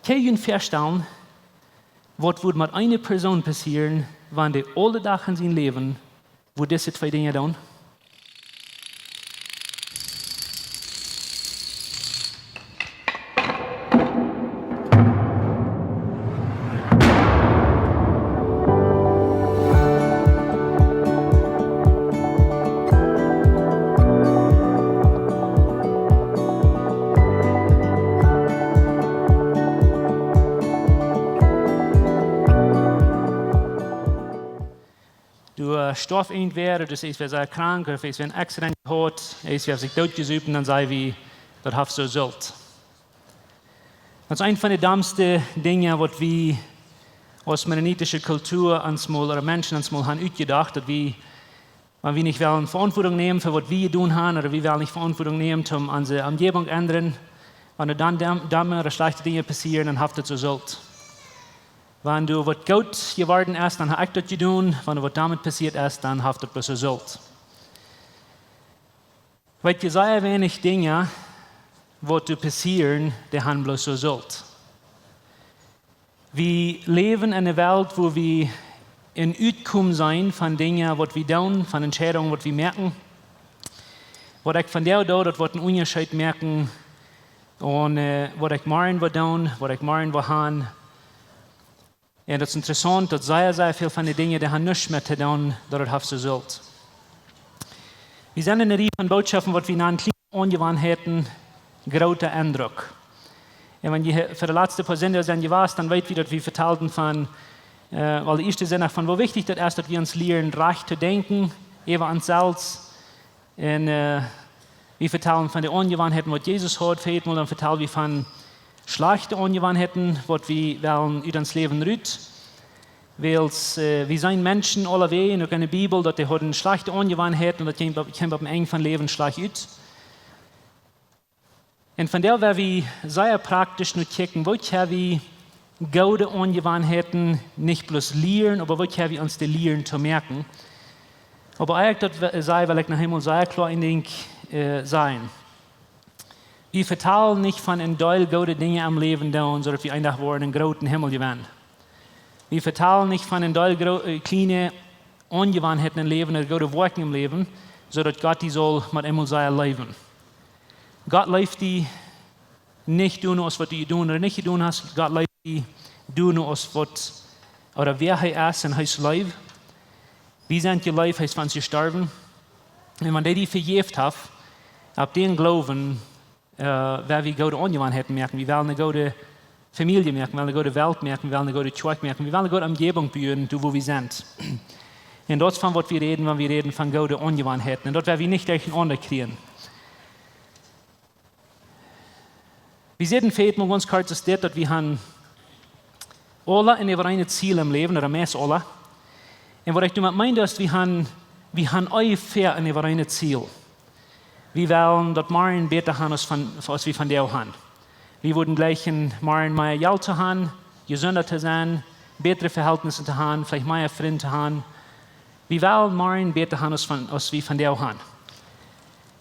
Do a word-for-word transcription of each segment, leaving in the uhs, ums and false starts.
Kjenn jie junt väastalen, waut wudd met eene Persoon passieren, wan dee aule Dach en sien Läwen wudd dise twee Dinja doonen? Du, äh, stoaf irjentwäa, ooda du best sea krank, ooda du hast een Accident jehaut, du hast sikj dootjesopen, dan saj wie, daut haft soo jesult. Daut es eent von de dommste Dinja, waut wie aus mennonitische Kultua ons mol, ooda Menschen ons mol han utjedocht, daut wie, wan wie nich wellen Veauntwuatunk nämen fa waut wie jedonen han, ooda wie wellen nich Veauntwuatunk nämen, om onse Omjäwunk endren, wan doa dan dom-, domme ooda schlajchte Dinja passieren, dan haft daut soo jesult. Wan doa waut goot jeworden es, dan hab ekj daut jedonen. Wan doa waut dommet passieet es, dan haft daut bloos soo jesult. Weet jie, sea weinich Dinja, waut doa passieren, dee han bloos soo jesult. Wie läwen en eene Welt, wua wie een Utkomen seenen von Dinja, waut wie doonen, von Entscheidungen, waut wie moaken. Waut ekj vondoag doo, daut woat een Unjascheet moaken aun, äh, waut ekj morjen woa doonen, waut ekj morjen woa han. Un daut es interessaunt, daut sea, sea väl von de Dinja, dee han nuscht met to doonen, daut et haft soo jesult. Wie sent en eene Rieej von Bootschoften, waut wie nanen kjliene Aunjewanheiten, groota Endruck. Un wan jie he-, fa de latste poa Sindach sent jewast, dan weet wie, daut wie vetalden von, äh, aul de ieeschte Sindach, von woo wichtich daut es, daut wie ons lieren, rajcht to denkjen, äwa ons selfst. Un, äh, wie vetalden von de Aunjewanheiten, waut Jesus haud, väamol, dan vetalden wie von schlajchte Aunjewanheiten, waut wie wellen ut ons Läwen rut. Wiels, äh, wie seenen Menschen aulawäajen, uk en de Bibel, daut dee hauden schlajchte Aunjewanheiten un daut jinkj opp, jinkj opp een Enj von Läwen schlajcht ut. Un vondoag woa wie sea praktisch nu kjikjen, woo kjenn wie goode Aunjewanheiten nich bloos lieren, oba woo kjenn wie ons dee lieren to moaken. Oba ea ekj daut we-, saj, well ekj noch eemol sea kloa een Dinkj, äh, sajen. Wie vetalen nich von een Deel goode Dinja em Läwen doonen, soo daut wie een Dach woaren een grooten Himmel jewennen. Wie vetalen nich von een Deel gro-, äh, kjliene Aunjewanheiten em Läwen, ooda goode Woakjen em Läwen, soo daut Gott dee saul met eemol sea leewen. Gott leeft die nich doano aus waut du jedonen ooda nich jedonen hast. Gott leeft die doano aus waut, ooda wäa hee es, un hee es Leew. Wie sent jeleeft, hee es fa ons jestorwen. Un wan dee die vejäft haft, opp dän Gloowen, äh, woa wie goode Aunjewanheiten moaken. Wie wellen eene goode Famielje moaken, wie wellen eene goode Welt moaken, wie wellen eene goode Kjoakj moaken, wie wellen eene goode Omjäwunk buen, doa wua wie sent. Un daut es von waut wie räden, wan wie räden von goode Aunjewanheiten. Un daut woa wie nich derchenaunda kjrieen. Wie säden väamol gaunz kort es dit, daut wie han aula een äwareent Ziel em Läwen, ooda meist aula. Un waut ekj doamet meen, es, wie han, wie han onjefäa een äwareent Ziel. Wie wellen daut morjen bäta han aus von, aus wie vondoag han. Wie wudden jleichen morjen mea Jelt to han, jesunda to sennen, bätre Vehältnisse to han, veleicht mea Frind to han. Wie wellen morjen bäta han aus von, aus wie vondoag han.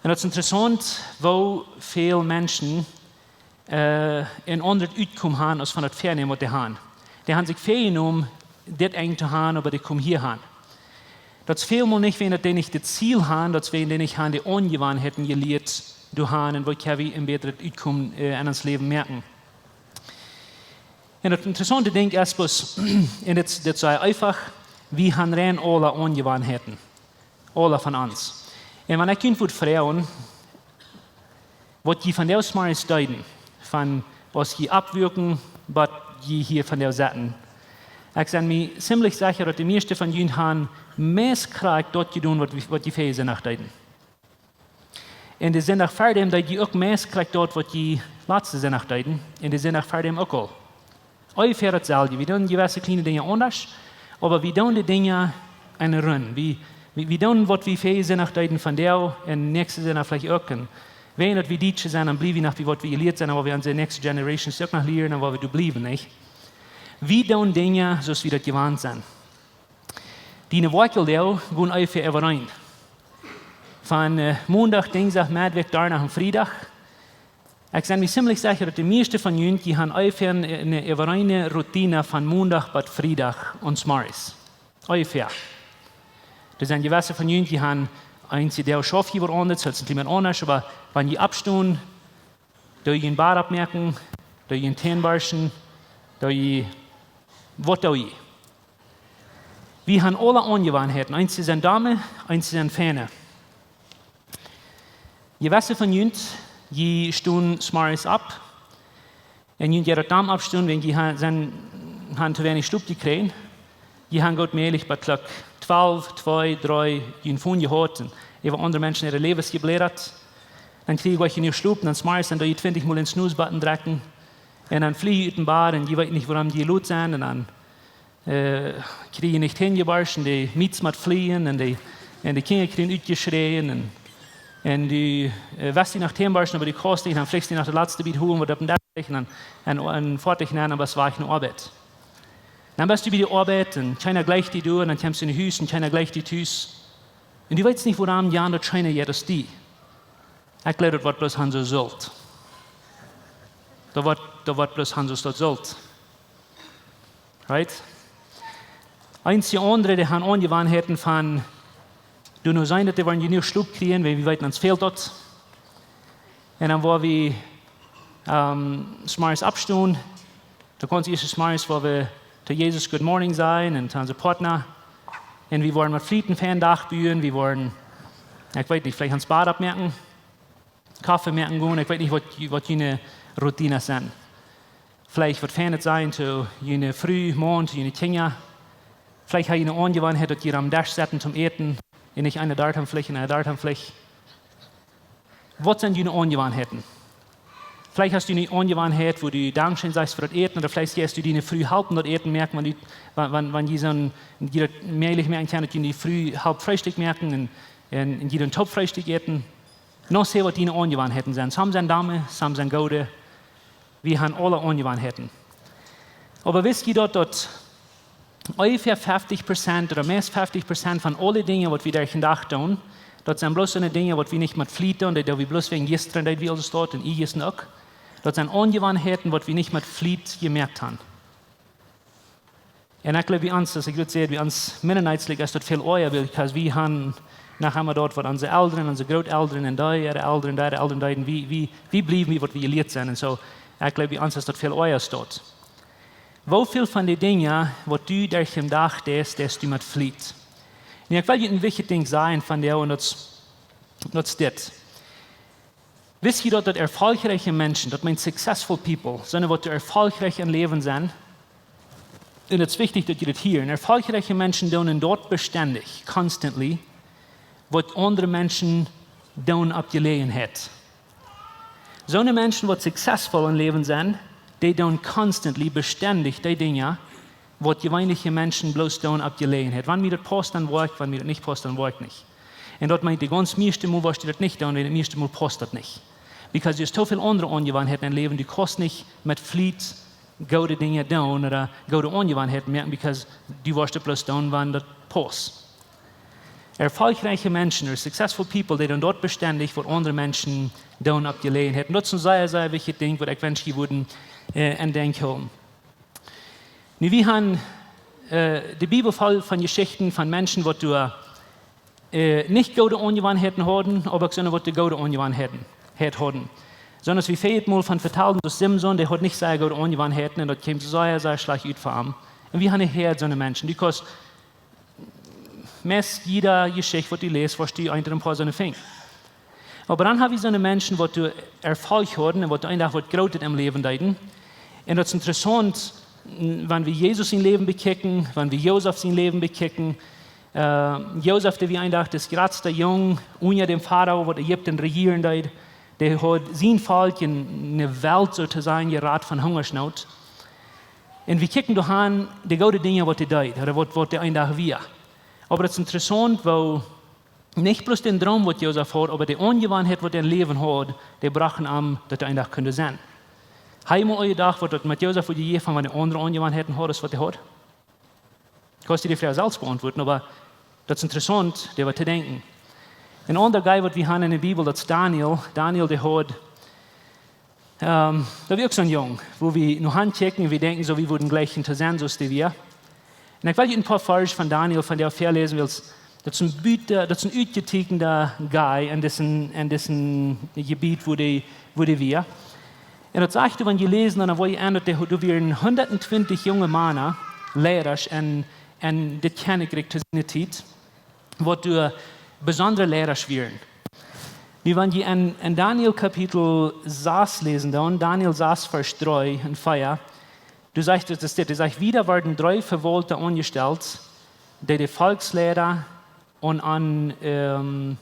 Un daut es interessaunt, woo väl Menschen, äh, een aundret Utkomen han aus von daut Väanämen, waut dee han. Dee han sikj väanomen, dit Enj to han, oba dee komen hia han. Daut es välmol nich, wäajen daut dee nich daut Ziel han, daut es wäajen dee nich han de Aunjewanheiten jelieet to han un woo kjenn wie een bätret Utkomen, äh, en ons Läwen moaken. Un daut interessaunte Dinkj es bloos, un dit, dit es sea eefach, wie han rein aula Aunjewanheiten. Aula von ons. Un wan ekj junt wudd froagen, waut jie vondoag zemorjes deeden, von aus jie oppwuaken, bat jie hia vondoag sauten. Ekj sie mie ziemlich secha, daut de mieeschte von junt han meist krakjt daut jedonen, waut, waut jie väaje Sindach deeden. Un de Sindach ver däm deed jie uk meist krakjt daut, waut jie latste Sindach deeden. Un de Sindach ver däm uk aul. Onjefäa daut selwje. Wie doonen jewesse kjliene Dinja aundasch, oba wie doonen de Dinja en eene Runn. Wie, wie, wie doonen waut wie väaje Sindach deeden vondoag un näakjste Sindach veleicht uk. Un wäajen daut wie Dietsche sent, dan bliew wie noch bie waut wie jelieet sent, un woa wie onse näakjste Generations uk noch lieren, un woa wie doa bliewen, nich? Wie doonen Dinja soo aus wie daut jewant sent. Diene Woakjeldoag gonen onjefäa äwareent. Von, äh, Mondach, Dinjsdach, Meddwäakj, Donnadach un Friedach. Ekj sie mie ziemlich secha, daut de mieeschte von junt, dee haben onjefäa eene, eene äwareene Routine von Mondach bat Friedach zemorjes. Onjefäa. Doa sent jewesse von junt, dee haben eenje Doag schauft jie waut aundret, daut es een kjlien bät aundasch, oba wan jie oppstonen, doo jie jun Bad oppmoaken, doo jie june Täne borschen, doo jie, waut doo jie? Wie haben aule Onjewanheiten. Eenje sent domme, eenje sent feine. Jewesse von junt, dee stonen zemorjes opp. Un junt jeit daut domm oppstonen, wan jie ha-, sent, haben too weinich Schlop jekjräajen. Jie haben goot mäajlich bat Klock twalw, twee, dree, jun Phone jehoat un äwa aundre Menschen äare Läwes jeblädat. Dan kjrie jie goa kjeen Schlop, dan zemorjes, dan doo jie twintich mol dän Snooze-Button drekjen. Un dan flie jie ut dän Bad un jie weeten nich, wuarom jie lot sent. Un dan, äh, kjrie jie nich Täne jeborschen, de Mietz mott flieen un de, un de Kjinja kjrieen utjeschräajen un, un dee, äh, west die noch Täne borschen, oba dee kaust nich, dan flichst du noch daut latste Bät holen, waut opp dän Desch licht, un dan, un, un foadich nenn, un best wajch no Oabeit. Dan best du bie de Oabeit un kjeena jleicht die doa, un dan kjemst du no Hus un kjeena jleicht die tus. Un du weetst nich, wuarom Jan daut scheena jeit aus die. Ekj jleew, daut woat bloos han soo sult. Daut woat, daut woat bloos han soo daut sult. Right? Eenje aundre, dee haben Onjewanheiten von, doo nu seenen, daut dee woaren jenuach Schlop kjrieen, wan wie weeten, ons fält daut. Un dan woa wie, ähm, zemorjes oppstonen, dan kaun ieescht zemorjes, woa wie to Jesus Good Morning sajen un to onse Partner. Un wie woaren met Fliet eenen feinen Dach buen, wie woaren, ekj weet nich, veleicht ons Bad oppmoaken, Koffe moaken gonen, ekj weet nich, waut, waut june Routinen sent. Veleicht waut Feinet sajen to june Fru, Maun, to june Kjinja. Veleicht hab jie eene Onjewanheit, daut jie aum Desch sitten toom äten, un nich eena doa aun flicht un eena doa aun flicht. Waut sent june Onjewanheiten? Veleicht hast du eene Onjewanheit, wua du Dankscheen sajchst fa daut Äten, ooda veleicht jeist du diene Fru halpen daut Äten moaken, wan du, wan, wan, wan jie soo een, jie daut mäajlich moaken kjennen, daut jie diene Fru halpt Freestikj moaken un, un, un jie dan toop Freestikj äten. Noch see, waut diene Onjewanheiten sent. Some sent domme, some sent goode. Wie haben aule Onjewanheiten. Oba wist jie daut, daut onjefäa feftig Prozent ooda meist feftig Prozent von aule Dinja, waut wie derch dän Dach doonen, daut sent bloos soone Dinja, waut wie nich met Fliet doonen, daut wie bloos wäajen jistren, daut wie aul soo stonen, un jistren uk. Daut sent Onjewanheiten, waut wie nich met Fliet jemoakt haben. Un ekj jleew, bie ons, aus ekj daut säd, bie ons Mennoniten es daut väl oaja, because wie haben noch emma daut, waut onse Elren, onse Grootelren un dee äare Elren, dee äare Elren deeden, wie, wie, wie bliewen bie waut wie jelieet sent. Un soo, ekj jleew, bie ons es daut väl oaja aus daut. Woo väl von de Dinja, waut du derch dän Dach deist, deist du met Fliet? Nu, ekj well junt een wichtjet Dinkj sajen von dee, un daut es, daut es dit. Wist jie daut, daut erfolgreiche Menschen, daut meent successful people, soone, waut erfolgreich em Läwen sent, un daut es wichtich, daut jie daut hieren, erfolgreiche Menschen doonen daut bestendich, constantly, waut aundre Menschen doonen opp Jeläajenheit. Soone Menschen, waut successful em Läwen sent, dee doonen constantly, bestendich, dee Dinja, waut jeweenliche Menschen bloos doonen opp Jeläajenheit. Wan mie daut pausst, dan woa ekj, wan mie daut nich pausst, dan woa ekj nich. Un daut meent, de gaunz mieeschte Mol woascht du daut nich doonen, wiels daut mieeschte Mol pausst daut nich. Because du hast too väl aundre Onjewanheiten em Läwen, du kaust nich met Fliet goode Dinja doonen ooda goode Onjewanheiten moaken, because du woascht daut bloos doonen, wan daut pausst. Erfolgreiche Menschen, or successful people, dee doonen daut bestendich, waut aundre Menschen doonen opp Jeläajenheit. Un daut es een sea, sea wichtjet Dinkj, waut ekj wensch, jie wudden, äh, aun Denkj hoolen. Nu, wie haben, äh, de Bibel voll von Jeschichten von Menschen, waut doa, äh, nich goode Onjewanheiten hauden, oba uk soone, waut de goode Onjewanheiten, haud hauden. Soo aus wie väl mol von vetalden, daut Simson, dee haud nich sea goode Onjewanheiten, un daut kjeem sea, sea schlajcht ut fa am. Un wie haben hia soone Menschen, dee kaust meist jiede Jeschicht, waut du läst, woascht du een ooda een poa soone finjen. Oba dan hab wie soone Menschen, waut doa Erfolg hauden un waut een Dach waut Grootet em Läwen deeden. Un daut es interessaunt, n-, wan wie Jesus sien Läwen bekjikjen, wan wie Josef sien Läwen bekjikjen. Äh, Josef, dee wia een Dach de jratste Jung unja däm Farao, waut Ägipten rejieren deed. Dee haud sien Volkj en, en de Welt, soo to sajen, jerat von Hungasnoot. Un wie kjikjen doa aun de goode Dinja, waut hee deed, ooda waut, waut hee een Dach wia. Oba daut es interessaunt, woo nich bloos dän Droom, waut Josef haud, oba de Onjewanheit, waut hee em Läwen haud, dee brochten am, daut hee een Dach kunn sennen. Hab jie mol jedocht, waut daut met Josef wudd jejäft haben, wan hee aundre Onjewanheiten haud, aus waut hee haud? Kaust du die Froag selfst beauntwuaden, oba daut es interessaunt, doaräwa to denkjen. Een aundra Guy, waut wie haben en de Bibel, daut es Daniel. Daniel, dee haud Ähm, daut wia uk soon Jung, wua wie no han kjikjen un wie denkjen, soo, wie wudden jleichen to sennen, soo aus dee wia. Un ekj well junt een poa Varsch von Daniel, von dee väaläsen, wiels daut es een buta, daut es een utjetieekjenda guy en dit, en dit Jebiet, wua dee, wua dee wia. Un daut sajcht, wan jie läsen, dan woa jie enn, daut doa wieren hundat twintich junge Mana, Leidasch en, en dit Kjennichrikj to siene Tiet, waut doa besondre Leidasch wieren. Nu, wan jie en, en Daniel Kapitel sas läsen, dan Daniel sas, Varsch dree un vea, doa sajcht et, daut es dit, doa sajcht: Wieda worden dree Vewaulta aunjestalt, dee de Volkjsleida un aun, ähm,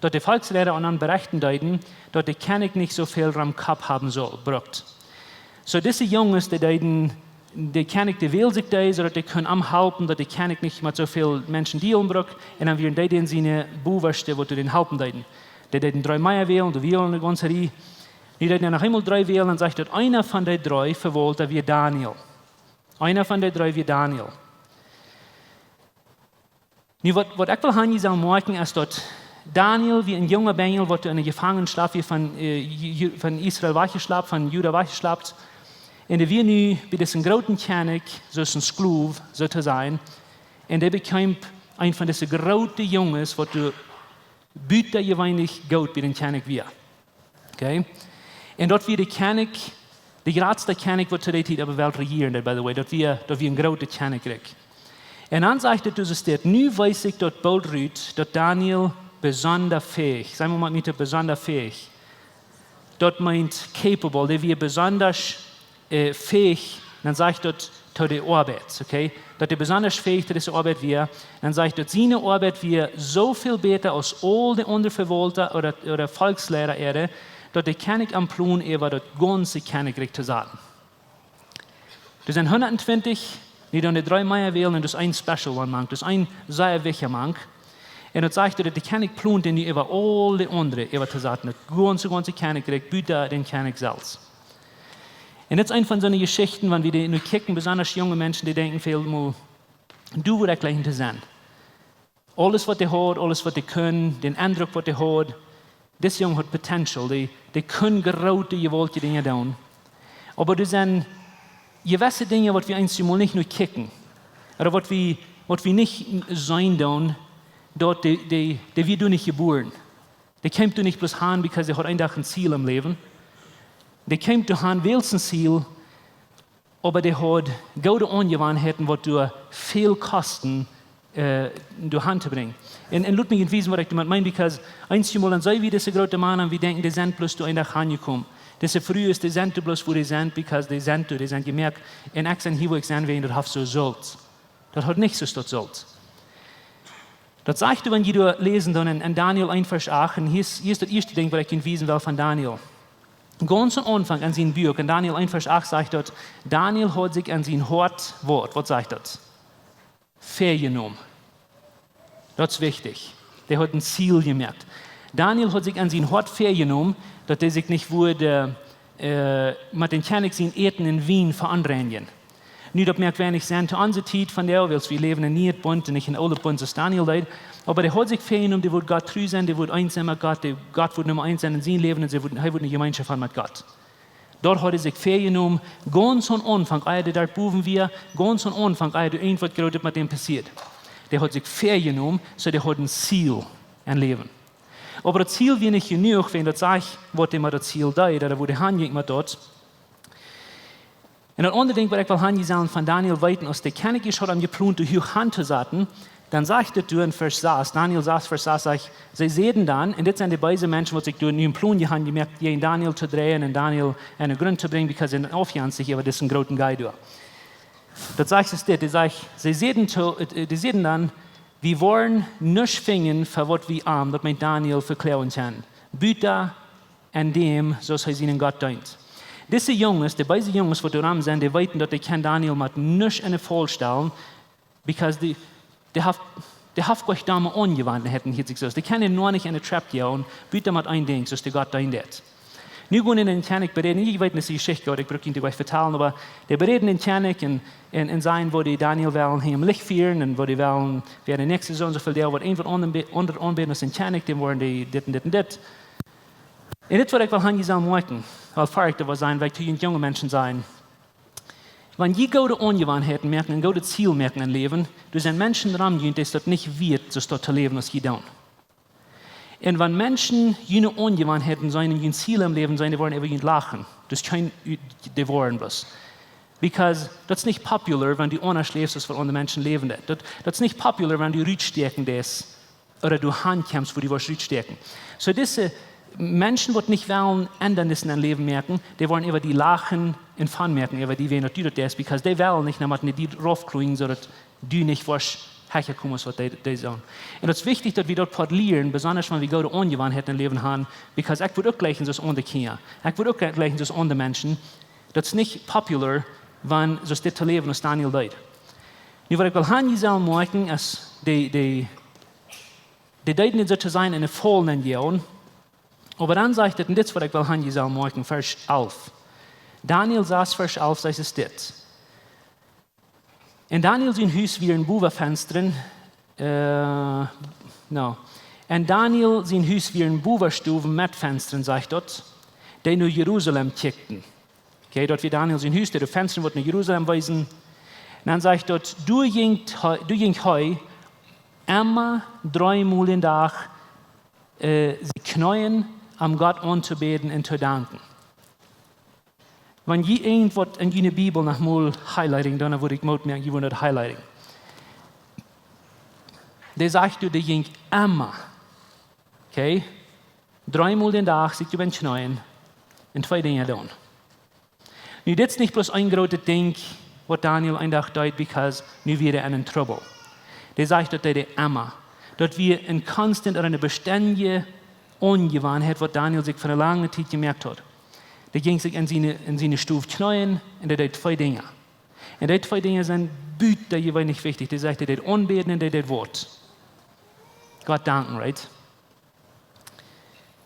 daut de Volkjsleida un aun berechten deeden, daut de Kjennich nich soo väl aum Kopp haben sull, brukt. Soo, dise Junges, dee deeden, de Kjennich, dee wäld sikj dee, soo daut dee kunn am halpen, daut de Kjennich nich met soo väl Menschen dealen brukt, un dan wieren dee dän siene Bowaschta, waut dän halpen deeden. Dee deeden dree mea wälen, doa wieren eene gaunze Rieej. Nu deeden noch eemol dree wälen, un sajcht daut eena von dee dree Vewaulta wia Daniel. Eena von dee dree wia Daniel. Nu, waut, waut ekj well han jie sellen moakjen, es daut Daniel wia een junga Benjel, waut en de Jefangenschaft wia von, äh, Ju-, Ju-, von Israel wajchjeschlapt, von Juda wajchjeschlapt. Un dee wia nu bie disen grooten Kjennich, soo aus een Sklow, soo to sajen. Un dee bekjeem een von dise groote Junges, waut doa butajeweenlich goot bie dän Kjennich wia. Okay? Un daut wia de Kjennich, de jratsta Kjennich, waut to dee Tiet opp de Welt rejieren deed, by the way. Daut wia, daut wia een groota Kjennichrikj. Un dan sajcht et, doa sajcht et: Nu wees sikj daut boolt rut, daut Daniel besonda fäich, saj mau met mie, besonda fäich. Daut meent capable, dee wia besonda äh, fäich, dan sajcht daut to de Oabeit, okay? Daut dee besonda fäich to dise Oabeit wia, dan sajcht daut, siene Oabeit wia soo väl bäta aus aul de aundre Vewaulta ooda, ooda Volkjsleida äare, daut de Kjennich am plond, äwa daut gaunze Kjennichrikj to saten. Doa sent hundat twintich, dee dan de dree mea wälen, un doa es een special one mank, doa es een sea wichtja mank. Un daut sajcht daut de Kjennich plond, dän nu äwa aul de aundre äwa to saten, daut gaunze, gaunze Kjennichrikj, buta dän Kjennich selfst. Un dit es een von soone Jeschichten, wan wie dee nu kjikjen, besonda junge Menschen, dee denkjen väl mol, doa wudd ekj jleichen to sennen. Aules waut dee haud, aules waut dee kunn, dän Endruck waut dee haud, dis Jung haud potential, dee, dee kunn groote, jewaultje Dinja doonen. Oba doa sent jewesse Dinja, waut wie eensjemol nich no kjikjen, ooda waut wie, waut wie nich seenen doonen, daut dee, dee, dee wia doa nich jebuaren. Dee kjeem doa nich bloos han, because dee haud een Dach een Ziel em Läwen. Dee kjeem doa han, wiels een Ziel, oba dee haud goode Aunjewanheiten, waut doa väl kosten, äh, doa han to brinjen. Un, un lot mie junt wiesen, waut ekj doamet meen, because eensjemol dan seenen wie dise groote Mana un wie denkjen, dee sent bloos doa een Dach hanjekomen. Dise Frues, dee sent doa bloos, wua dee sent, because dee sent doa, dee sent jemoakt. Un ekj sie hia, wua ekj sie, wäajen daut haft soo jesult. Daut haft nich soo jesult. Daut sajcht, wan jie doa läsen dan en, en Daniel eent Varsch acht, un hia es, hia es daut ieeschte Dinkj, waut ekj junt wiesen well von Daniel. Gaunz aum Aunfank en sien Buak, en Daniel eent Varsch acht sajcht daut, Daniel haud sikj en sien Hoat waut, waut sajcht daut? Väajenomen. Daut es wichtich. Dee haud een Ziel jemoakt. Daniel haud sikj en sien Hoat väajenomen, daut hee sikj nich wudd, äh, äh, met dän Kjennich sien Äten un Wien veonreinjen. Nu, daut moakt weinich Senn to onse Tiet vondoag, wiels wie läwen en nieen Bunt un nich en oolen Bunt, soo aus Daniel deed. Oba dee haud sikj väajenomen, dee wudd Gott tru sennen, dee wudd eent sennen met Gott, dee, Gott wudd Numma eent sennen en sien Läwen un see wudd, hee wudd eene Jemeenschoft han met Gott. Doa haud hee sikj väajenomen, gaunz aum Aunfank, ea dee doa bowen wia, gaunz aum Aunfank, ea doa irjentwaut Grootet met däm passieed. Dee haud sikj väajenomen, soo dee haud een Ziel em Läwen. Oba daut Ziel wia nich jenuach, wan daut sajcht, waut dee met daut Ziel deed, ooda wua dee hanjinkj met daut. Un daut aundre Dinkj, waut ekj well han jie sellen von Daniel weeten, aus de Kjennich haud am jeplont, doa huach han to saten, dan sajcht et doa en Varsch sas, Daniel sas, Varsch sas sajcht: See säden dan, un dit sent de beese Menschen, waut sikj doa nu een Plon han jemoakt, jäajen Daniel to dreien un Daniel en dän Grunt to brinjen, because see sent aufjenstich äwa disen grooten guy doa. Daut sajcht et dit, dee sajcht, see säden to, äh, dee säden dan: Wie woaren nuscht finjen, fa waut wie am, daut meent Daniel, vekloagen kjennen, buta en däm, soo aus hee sienen Gott deent. Dise Junges, de beese Junges, waut doa rom sent, dee weeten, daut dee kjennen Daniel met nuscht en de Faul stalen, because dee, dee haft, dee haft goanich domme Aunjewanheiten, hieet sikj soo. Dee kjennen am nich en de Trap jäwen, buta met een Dinkj, soo aus dee Gott deent. Nu gonen dee dän Kjennich beräden, jie weeten dise Jeschicht goot, ekj bruk junt dee nich vetalen, oba dee beräden dän Kjennich un, un, un sajen, woo dee Daniel wellen em Licht fieren un woo dee wellen, wäa de näakjste soo un soo väl Doag woat irjentwaut aun-, aundasch aunbäden aus dän Kjennich, dan woaren dee dit un dit un dit. Un dit woat ekj wel han, jie sellen moakjen, wel ferkjt woat sennen, woa ekj to junt junge Menschen sajen. Wan jie goode Aunjewanheiten moakjen un goode Ziel moakjen em Läwen, doa sent Menschen rom junt, dee daut nich wieet, soo daut to läwen aus jie doonen. Un wan Menschen june Aunjewanheiten seenen un jun Ziel em Läwen seenen, dee woaren äwa junt lachen. Daut es kjeen, dee woaren bloos. Because daut es nich popular, wan du aundasch läfst aus waut aundre Menschen läwen doonen. Daut, daut es nich popular, wan du rutstäakjen deist ooda du han kjemst, wua du woascht rutstäakjen. Soo dise Menschen, waut nich wellen Endanissen em Läwen moakjen, dee woaren äwa die lachen un fun moakjen äwa die, wan daut du daut deist, because dee wellen nich, daut dee die rauf kjrieen, soo daut du nich woascht hecha komen aus waut dee, dee sent. Un daut es wichtich, daut wie daut Poat lieren, besonda wan wie goode Aunjewanheiten em Läwen haben, because ekj wudd uk jlikjen soo aus aundre Kjinja. Ekj wudd uk jlikjen soo aus aundre Menschen. Daut es nich popular, wan soo aus dit to läwen aus Daniel deed. Nu, waut ekj wel han, jie sellen moakjen, es dee, dee, dee deeden dit soo to sennen en de Faulen enjoagen. Oba dan sajcht et, un dit es waut ekj wel han, jie sellen moakjen, Varsch alf. Daniel sas, Varsch alf, sajcht et dit. En Daniel sien Hus wieren Buwafenstren, äh, no. En Daniel sien Hus wieren Buwastowen met Fenstren, sajcht daut, dee no Jerusalem kjikjten. Okay, daut wia Daniel sien Hus, dee de Fenstren, waut no Jerusalem weesen. Un dan sajcht daut, doa jinkj hee, doa jinkj hee emma dreemol dän Dach, äh, sikj kjneeen, om Gott auntobäden un to danken. Wan jie irjentwaut en june Bibel noch mol highlighten, dan wudd ekj Moot moaken, jie wudden daut highlighten. Dee sajcht, dee jinkj emma. Okay? Dreemol dän Dach sikj doa kjneeen un twee Dinja doonen. Nu, dit es nich bloos een grootet Dinkj, waut Daniel een Dach deed, because nu wia hee en Trubbel. Dee sajcht, daut deed hee emma. Daut wia een constant ooda eene bestendje Aunjewanheit, waut Daniel sikj fa eene lange Tiet jemoakt haud. Dee jinkj sikj en siene, en siene Stow kjneeen un dee deed twee Dinja. Un dee twee Dinja sent butajeweenlich wichtich. Dee sajcht, dee deed aunbäden un dee deed waut? Gott danken, right?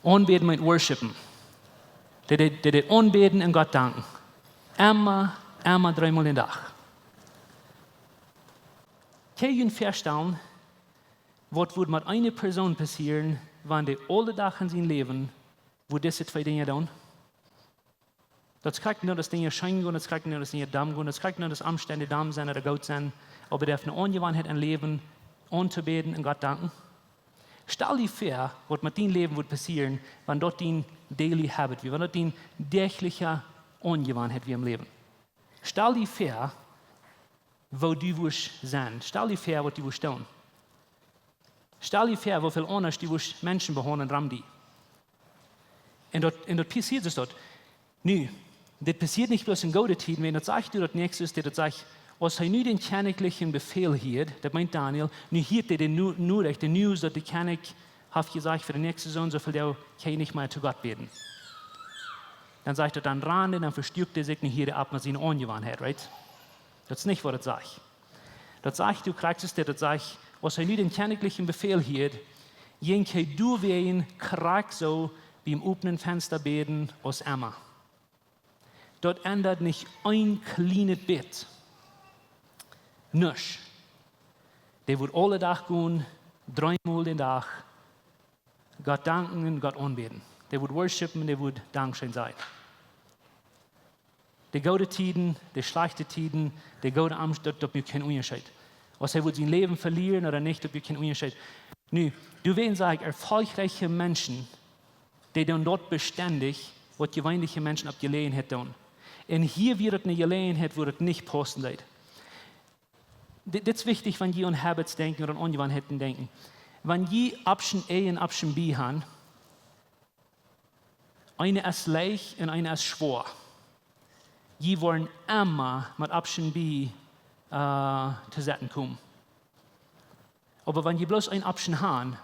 Aunbäden meent worshipen. Dee deed, dee deed aunbäden un Gott danken. Emma, emma dreemol dän Dach. Kjenn jie junt väastalen, waut wudd met eene Persoon passieren, wan dee aule Dach en sien Läwen wudd dise twee Dinja doonen? Daut es krakjt nich, daut Dinja scheen gonen, daut es krakjt nich, daut Dinja domm gonen, daut es krakjt nich, daut Omstend domm sent ooda goot sent, oba dee haft eene Aunjewanheit em Läwen auntobeeden un Gott danken. Stal die väa, waut met dien Läwen wudd passieren, wan daut dien daily habit wia, wan daut dien däachlija Aunjewanheit wia em Läwen. Stal die väa, woo du wurscht sennen. Stal die väa, waut du wurscht doonen. Stal die väa, woo väl aundasch du wurscht Menschen behaundlen rom die. Un daut, un daut passieet soo daut. Nu, dit passieet nich bloos en goode Tieden, wan daut sajcht, du, daut näakjste es, daut sajcht, aus hee nu dän kjennichlichen Befäl hieed, daut meent Daniel, nu hieed hee de Nu-, Norecht, de News, daut de Kjennich haft jesajcht, fa de näakjste soo un soo väl Doag kjenn jie nich mea to Gott bäden. Dan sajcht daut, dan rand hee, dan vestuak hee sikj, nu hieed hee opp met siene Aunjewanheit, right? Daut es nich, waut daut sajcht. Daut sajcht, du kjrichst et, daut sajcht, aus hee nu dän kjennichlichen Befäl hieed, jinkj hee doawäajen krakjt soo biem openen Fensta bäden aus emma. Daut endat nich een kjlienet bät. Nuscht. Dee wudd aule Dach gonen, dreemol dän Dach, Gott danken un Gott aunbäden. Dee wudd worshipen un dee wudd Dankscheen sajen. De goode Tieden, de schlajchte Tieden, de goode Omst-, daut, daut muak kjeen Unjascheet. Aus hee wudd sien Läwen velieren ooda nich, daut muak kjeen Unjascheet. Nu, doawäajen saj ekj, erfolgreiche Menschen, dee doonen daut bestendich, waut jeweenliche Menschen opp Jeläajenheit doonen. Un hia wia daut eene Jeläajenheit, wua daut nich paussen deed. Dit, dit es wichtich, wan jie aun habits denkjen ooda aun Aunjewanheiten denkjen. Wan jie option A un option B han, eene es leicht un eene es schwoa. Jie woaren emma met option B, äh, to setten komen. Oba wan jie bloos een option han,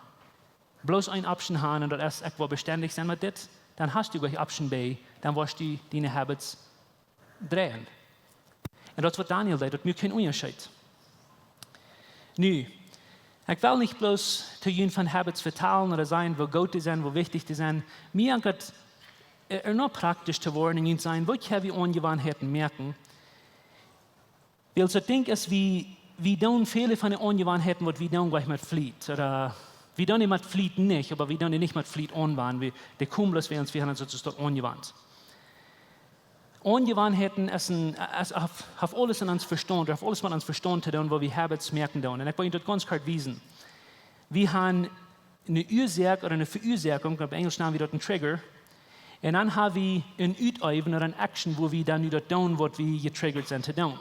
bloos een option han un daut es, ekj well bestendich sennen met dit, dan hast du jlikj option B, dan woascht du diene habits dreien. Un daut es waut Daniel deed, daut muak kjeen Unjascheet. Nu, ekj well nich bloos to junt von habits vetalen ooda sajen, woo goot dee sent, woo wichtich dee sent. Mie aunjeit, äh, ea noch praktisch to woaren un junt sajen, woo kjenn wie Aunjewanheiten moakjen. Wiels daut Dinkj es, wie, wie doonen väle von de Aunjewanheiten, waut wie doonen, jlikj met Fleet ooda Wie doonen dee met Fliet nich, oba wie doonen dee nich met Fliet aunwanen. Wie, dee komen bloos, wie ons, wie haben ons daut aunjewant. Aunjewantheiten es een, es, haft, haft aules en ons Vestaunt, haft aules met ons Vestaunt to doonen, woo wie habits moaken doonen. Un ekj well junt daut gaunz kort wiesen. Wie haben eene Uasoak ooda eene Veruasoakunk, opp Enjlisch nanen wie daut een trigger. Un dan haben wie een Uteewen ooda een action, woo wie dan nu daut doonen, waut wie jetrigget sent to doonen.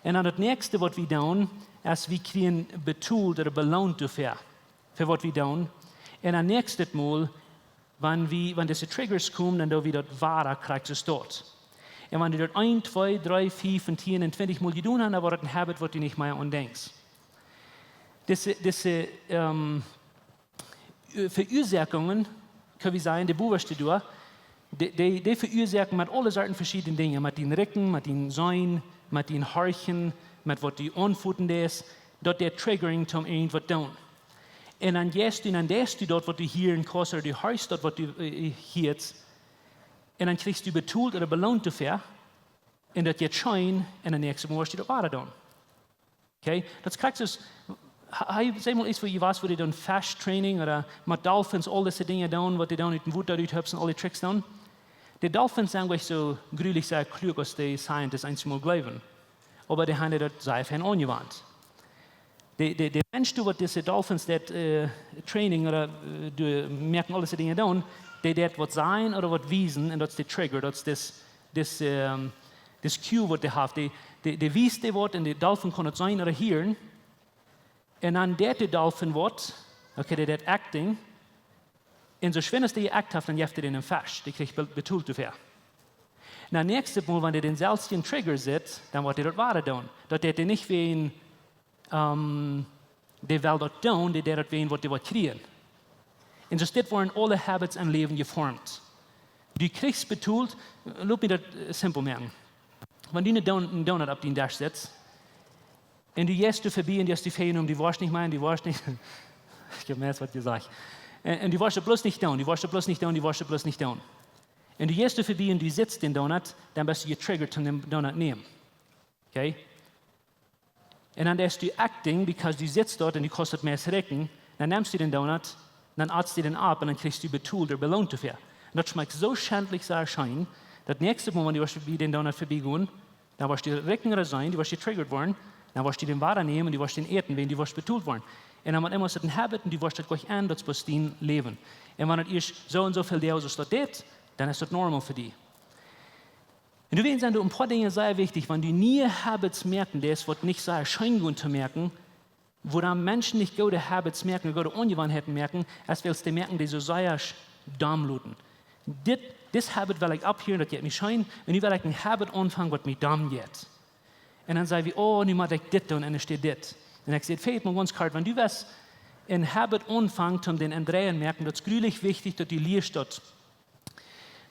Un dan daut näakjste, waut wie doonen, es, wie kjrieen betolt ooda beloont doafäa, fa waut wie doonen. Un dan näakjstet Mol, wan wie, wan dise triggers komen, dan doo wie daut wada krakjt soo. Un wan du daut een, twee, dree, fief un tieen un twintich Mol jedonen hast, dan woat daut een habit, waut du nich mea aundenkjst. Dise, dise, ähm, Veruasoakungen, kjenn wie sajen, de bowaschte doa, dee, dee, dee veruasoaken met aule Sorten veschiedne Dinja, met dien Rikjen, met dien Seenen, met dien Horchen, met waut du aunfoten deist, daut deit triggering toom irjentwaut doonen. Un dan jeist du, dan deist du daut, waut du hieren kaust, ooda du horchst daut, waut du, äh, hieescht. Un dan kjrichst du betolt ooda beloont doafäa. Un daut jeit scheen, un daut näakjste Mol woascht du daut wada doonen. Okay? Daut es krakjt soo aus, ha-, hab jie mol ieescht, woo jie wia, woo dee doonen Fish Training ooda met Dolphins aul dise Dinja doonen, waut dee doonen, ut dän Wota rut hupsen un aul dee Tricks doonen? De Dolphins sent nich soo grulich sea kluak aus de Scientists eenjemol jleewen. Oba dee haben daut sea fein aunjewant. De, de, de Mensch, dee waut dise Dolphins daut, äh, Training ooda, äh, dee moaken aul dise Dinja doonen, dee deit waut sajen ooda waut wiesen, un daut es de trigger, daut es dis, dis, ähm, dis cue, waut dee haft. Dee, dee, dee wiest dee waut un de Dolphin kaun daut seenen ooda hieren. Un dan deit de Dolphin waut, okay, dee deit acting. Un soo schwind aus dee jeact haft, dan jeft dee dän een Fisch. Dee kjricht be-, betolt doafäa. Na, näakjstet Mol, wan dee dän selwjen trigger sitt, dan woat dee daut wada doonen. Daut deit dee nich wäajen, ähm, dee well daut doonen, dee deit daut wäajen waut dee woat kjrieen. Un soo es dit, woaren aule habits em Läwen jeformt. Du kjrichst betolt, lot mie daut, äh, simpel moaken. Wan du een Don-, een Donut opp dien Desch satst, un du jeist doa verbie un du hast die Fäden om, du woascht nich mea, du woascht nich. Ekj hab mea waut jesajcht. Un, un du woascht daut bloos nich doonen, du woascht daut bloos nich doonen, du woascht daut bloos nich doonen. Un du jeist doa verbie un du sitst dän Donut, dan best du jetrigget om dän Donut nämen. Okay? Un dan deist du acting, because du sitst doa un du kaust daut meist rikjen, dan nemst du dän Donut, dan atst du dän opp un dan kjrichst du betolt ooda beloont doafäa. Un daut schmakjt soo schentlich, soo scheen, daut näakjste Mol, wan du woascht bie dän Donut verbie gonen, dan woascht du rikjen ooda seenen, du woascht jetrigget woaren, dan woascht du dän wada nämen un du woascht dän äten, wäajen du woascht betolt woaren. Un dan met eemol es daut een habit un du woascht daut jlikj aun, daut es bloos dien Läwen. Un wan et ieescht soo un soo väl Doag soo es daut dit, dan es daut normal fa die. Un doawäajen sent doa een poa Dinja sea wichtich, wan du niee habits moaken deist, waut nich sea scheen gonen to moaken, wuarom Menschen nich goode habits moaken, goode Aunjewanheiten moaken, es wiels dee moaken dee soo sea sch-, domm loten. Dit, dis habit well ekj opphieren, daut jeit mie scheen, un nu well ekj een habit aunfangen, waut mie domm jeit. Un dan saj wie, oh, nu mott ekj dit doonen, un dan steit dit. Un ekj saj, fält mie gaunz kort, wan du west een habit aunfangen, om dän aundren moaken, daut es grulich wichtich, daut du lieescht daut.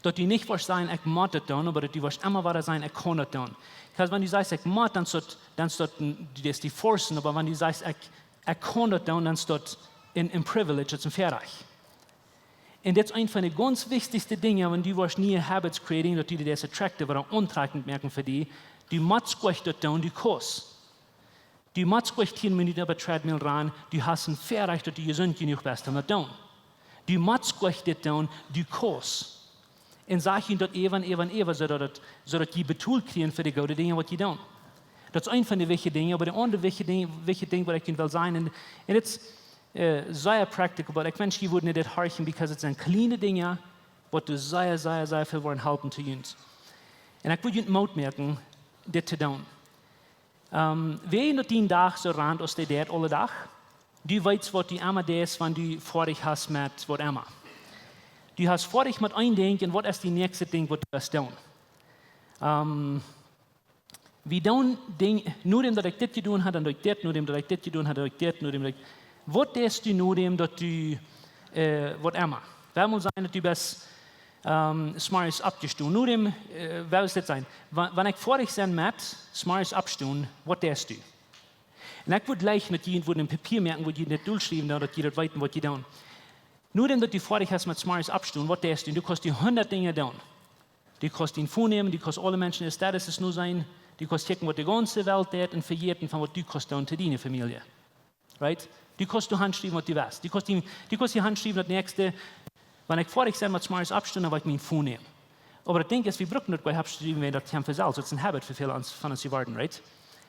Daut du nich woascht sajen, ekj mott daut doonen, oba daut du woascht emma wada sajen, ekj kaun daut doonen. Because wan du sajst, ekj mott, dan es daut, dan es daut een, du deist die forcen, oba wan du sajst, ekj, ekj kaun daut doonen, dan es daut een, een privilege, daut es een Väarajcht. Un dit es eent von de gaunz wichtichste Dinja, wan du woascht niee habits creating, daut du dee deist attractive ooda auntrakjent moaken fa die. Du motst nich daut doonen, du kaust. Du motst nich tieen Minuten opp de treadmill rannen, du hast een Väarajcht, daut du jesunt jenuach best om daut to doonen. Du motst nich dit doonen, du kaust. Un saj junt daut äwa un äwa un äwa, soo daut et, soo daut jie betolt kjrieen fa de goode Dinja, waut jie doonen. Daut es eent von de wichtje Dinja, oba de aundre wichtje Dinj, wichtje Dinj, waut ekj junt well sajen, un, un dit es, äh, sea practical, oba ekj wensch, jie wudden dit horchen, because et sent kjliene Dinja, waut die sea, sea, sea väl woaren halpen to junt. Un ekj well junt Moot moaken, dit to doonen. Ähm, wäa daut dien Dach soo rant aus dee deit aule Dach, du weetst, waut du emma deist, wan du foadich best met waut emma. Du best foadich met een Dinkj un waut es daut näakjste Dinkj, waut du west doonen? Ähm, wie doonen Dinj, nodäm daut ekj dit jedonen hab, dan doo ekj dit, nodäm daut ekj dit jedonen hab, doo ekj dit, nodäm daut ekj, waut deist du nodäm daut du, äh, waut emma? Well mol sajen, daut du best, ähm, 's morjes oppjestonen. Nodäm, äh, well mol dit sennen. Wa-, wan ekj foadich sie met 's morjes oppstonen, waut deist du? Un ekj wudd jlikj met junt wudd een Papia moaken, wua jie dit dolschriewen, dan daut jie daut weeten, waut jie doonen. Nodäm daut du foadich best met 's morjes oppstonen, waut deist du? Du kaust die hundat Dinja doonen. Du kaust dien Phone nämen, du kaust aule Menschen äare Status noseenen, du kaust kjikjen, waut de gaunze Welt deit, un vejäten von waut du kaust doonen to diene Famielje. Right? Du kaust doa hanschriewen waut du west. Du kaust die, du kaust hia hanschriewen daut näakjste, wan ekj foadich sie met zemorjes oppstonen, dan woa ekj mien phone nämen. Oba daut Dinkj es, wie brucken daut goanich oppschriewen, wiels daut kjemt von selfst. Daut es een habit fa väle von ons jeworden, right?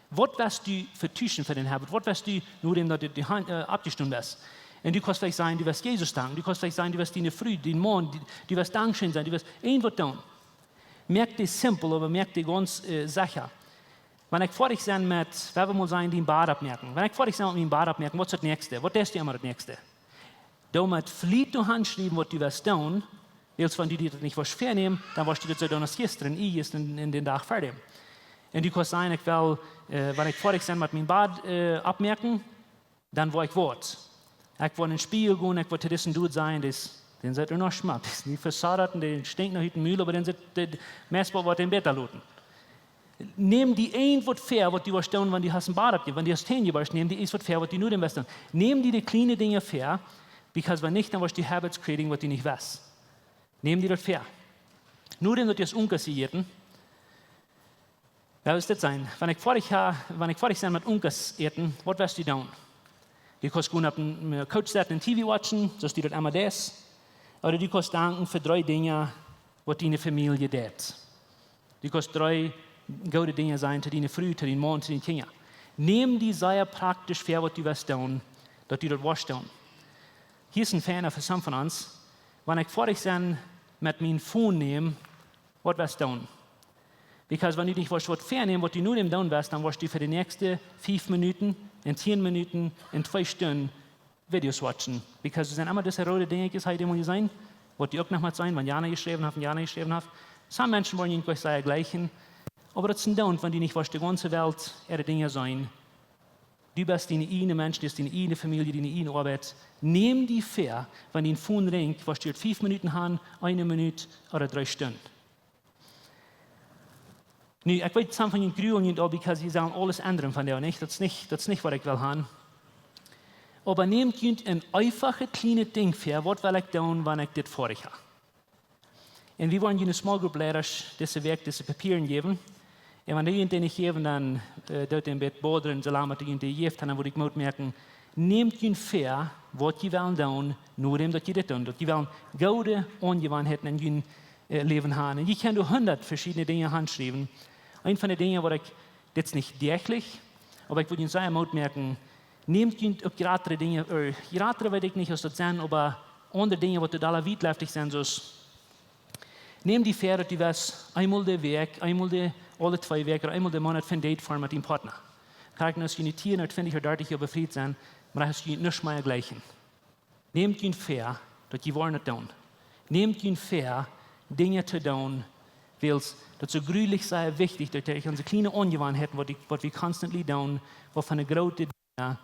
Waut west du vetuschen fa dän habit? Waut west du, nodäm daut du, du han-, äh, oppjestonen best? Un du kaust veleicht sajen, du west Jesus danken. Du kaust veleicht sajen, du west diene Fru, dien Maun, du, du west dankscheen sajen, du west irjent waut doonen. Moak dee simpel, oba moak dee gaunz, äh, secha. Wan ekj foadich sie met, wie wellen mol sajen, dien Bad oppmoaken. Wan ekj foadich sie met mien Bad oppmoaken, waut es daut näakjste? Waut deist du emma daut näakjste? Doo met Fliet doa hanschriewen waut du west doonen, wiels wan du die daut nich woascht väanämen, dan woascht du daut soo doonen aus jistren, ieejest en, en dän Dach ver däm. Un du kaust sajen, ekj well, äh, wan ekj foadich sie met mien Bad, äh, oppmoaken, dan woa ekj waut. Ekj woa en dän Spieejel gonen, ekj woa to disen Dude sajen, dis, dän sitt doa noch schmack, dis es nich vesadat un dee stinkjt noch ut dän Mul, oba dän sitt, dee, meist woat dän bäta loten. Näm die irjent waut väa, waut du woascht doonen, wan du hast een Bad oppje-, wan du hast Täne jebruscht, näm die irjent waut väa, waut du nodäm west doonen. Näm die de kjliene Dinja väa, because wan nich, dan woascht du habits creating, waut du nich west. Näm die daut väa. Nodäm daut du hast Unkas jejäten, well wie dit seenen. Wan ekj foadich ha-, wan ekj foadich sie met Unkas äten, waut west du doonen? Du kaust gonen opp de, äh, Couch sitten un T V watchen, soo aus du daut emma deist. Ooda du kaust danken fa dree Dinja, waut diene Famielje deit. Du kaust dree goode Dinja sajen to diene Fru, to dien Maun, to diene Kjinja. Näm die sea praktisch väa, waut du west doonen, daut du daut woascht doonen. Hia es een feina fa some von ons. Wan ekj foadich sie met mien phone nämen, waut west doonen? Because wan du nich woascht waut väanämen, waut du nodäm doonen west, dan woascht du fa de näakjste fief Minuten un tieen Minuten un twee Stunden Videos watchen. Because doa sent emma dise roode Dinjakjes, hab jie dee mol jeseenen? Waut du uk noch motst seenen, wan jana jeschräwen haft, wan jana jeschräwen haft. Some Menschen woaren junt goanich sea jlikjen, oba daut es een Doont, wan du nich woascht de gaunze Welt äare Dinja seenen. Du best diene ieejne Mensch, du best diene ieejne Famielje, diene ieejne Oabeit. Näm die väa, wan dien phone rinjt, woascht du daut fief Minuten han, eene Minut ooda dree Stunden. Nu, ekj weet, some von junt grulen junt aul, because jie sellen aules endren von doa, nich? Daut es nich, daut es nich waut ekj well han. Oba nämt junt een eefachet kjlienet Dinkj väa, waut well ekj doonen, wan ekj dit foadich ha? Un wie woaren june small group Leidasch dise Wäakj dise Papieren jäwen. Un wan dee junt dee nich jäwen, dan, äh, doot dee een bät bodren, soo lang aus dee junt dee jejäft han, dan wudd ekj Moot moaken, nämt junt väa, waut jie wellen doonen, nodäm daut jie dit doonen. Daut jie wellen goode Aunjewanheiten en jun, äh, Läwen han. Un jie kjennen doa hundat veschiedne Dinja hanschriewen. Eent von de Dinja, waut ekj, dit es nich däachlich, oba ekj wudd junt sea Moot moaken, nämt junt uk jratre Dinja, äh, jratre weet ekj nich aus daut sent, oba aundre Dinja, waut doa dolla wietleftich sent, soo aus, näm die väa, daut du west eemol de Wäakj, eemol de, aule twee Wäakj, ooda eemol de Moonat fa een Date foaren met dien Partner. Krakjt aus jie nu tieen ooda twintich ooda dartich Joa befriet sent, mau aus jie nuscht mea jlikjen. Nämt junt väa, daut jie woaren daut doonen. Nämt junt väa, Dinja to doonen, wiels daut es soo grulich sea wichtich, daut derch onse kjliene Aunjewanheiten, waut wie, waut wie constantly doonen, waut fa groote Dinja